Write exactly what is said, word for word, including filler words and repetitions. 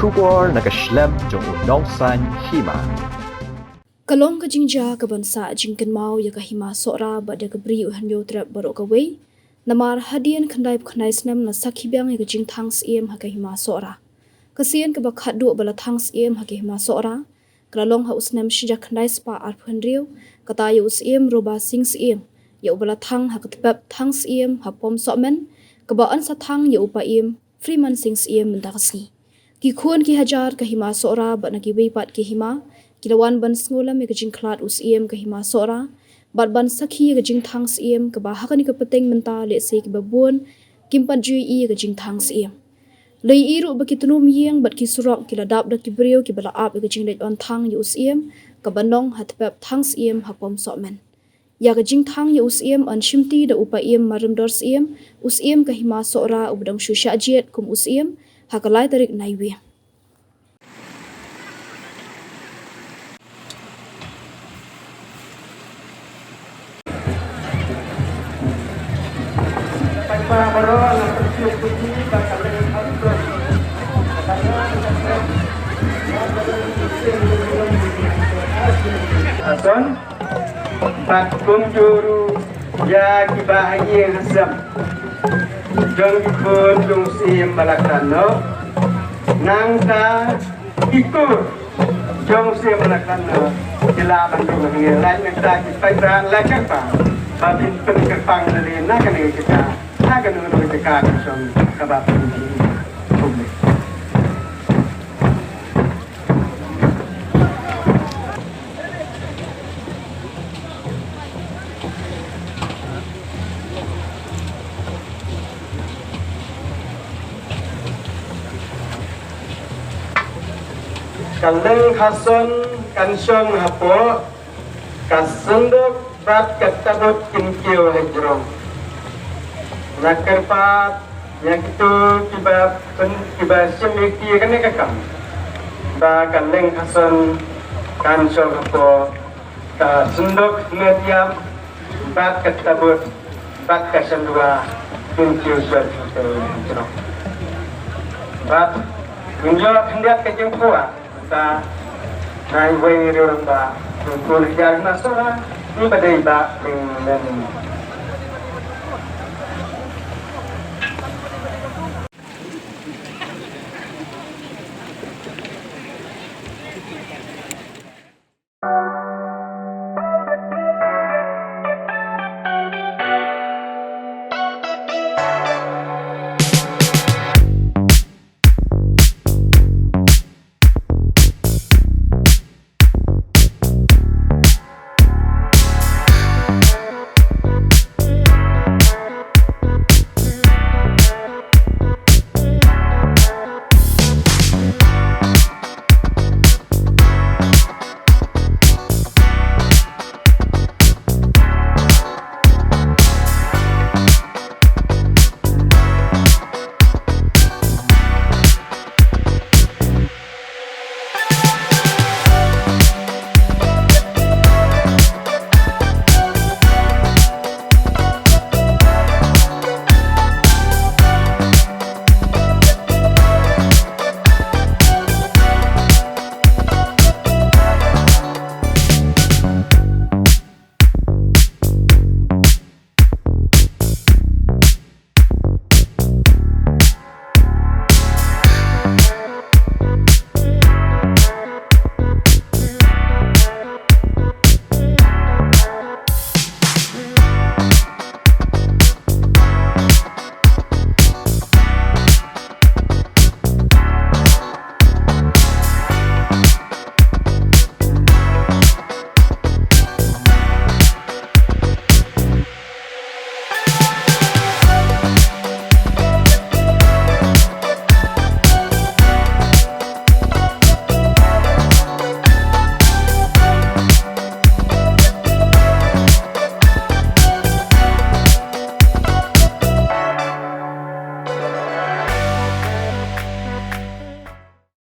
Khubor na ka shlem jong u nongsaiñ hima. Ka long ka jingjia kaban sah jingkynmaw ïa ka Hima Sohra bad ïa ka bri u Hynñiewtrep baroh kawei. Namar hadien khyndaiphew khyndai snem la sakhi biang ïa ka jingthang syiem ha ka Hima Sohra. Ka sien kaba khatduh ba la thang syiem ha ka Hima Sohra ka la long ha u snem shi hajar khyndai spah arphew hynriew, kata ïa u Syiem Roba Sing Syiem, ïa uba la thang ha ka tpep thang syiem ha Pom Sohmen, kaba yn sa thang ïa u Paiem Freeman Sing Syiem mynta ka sngi. Ki khun ki hajar ka Hima Sohra bad na kiwei pat ki hima ki la wan ban sngewlem ïa ka jingkhlad u syiem ka Hima Sohra bad ban sakhi ïa ka jingthang syiem kaba ha kane ka pateng mynta lehse kiba bun kim pat ju ïohi ïa ka jingthang syiem. La ïohi ruh ba ki tnum ïing bad ki surok ki la dap da ki briew kiba la ap ïa ka jingleit wan thang ïa u syiem kaba nong ha tpep thang syiem ha Pom Sohmen. Ïa ka jingthang ïa u syiem yn shimti da u Paiem Marrymdor Syiem, u syiem ka Hima Sohra uba dang shu shah jied kum u syiem ha ka lai tarik Naiwieng. Aton, bad kumjuh ruh ïa kiba ha ïing ha sem jong ki khun jong u syiem ba la kynnoh, nangta ki kur jong u syiem ba la kynnoh ki lah ban rung hangne. Lait nangta ki paidbah, lait nangta ba phin pynkyrpang na kane ka jaka, na kano kano ka jaka ka shong kaba pynjah. Ka leng khason kan shong hapoh ka synduk bad ka tabut kyntiew hajrong. Nga kyrpad ïa kito kiba pyn-, kiba shim ïa kane ka kam ba ka leng khason kan shong hapoh ka synduk met ïap bad ka tabut bad ka shandua kyntiew shuwa hajrong. Bad ngin ïoh khyndiat ka jingphuh. Ba na iwei i rangbah, u Kul Hajar Hima Sohra, i ba dei Bah Lyngmen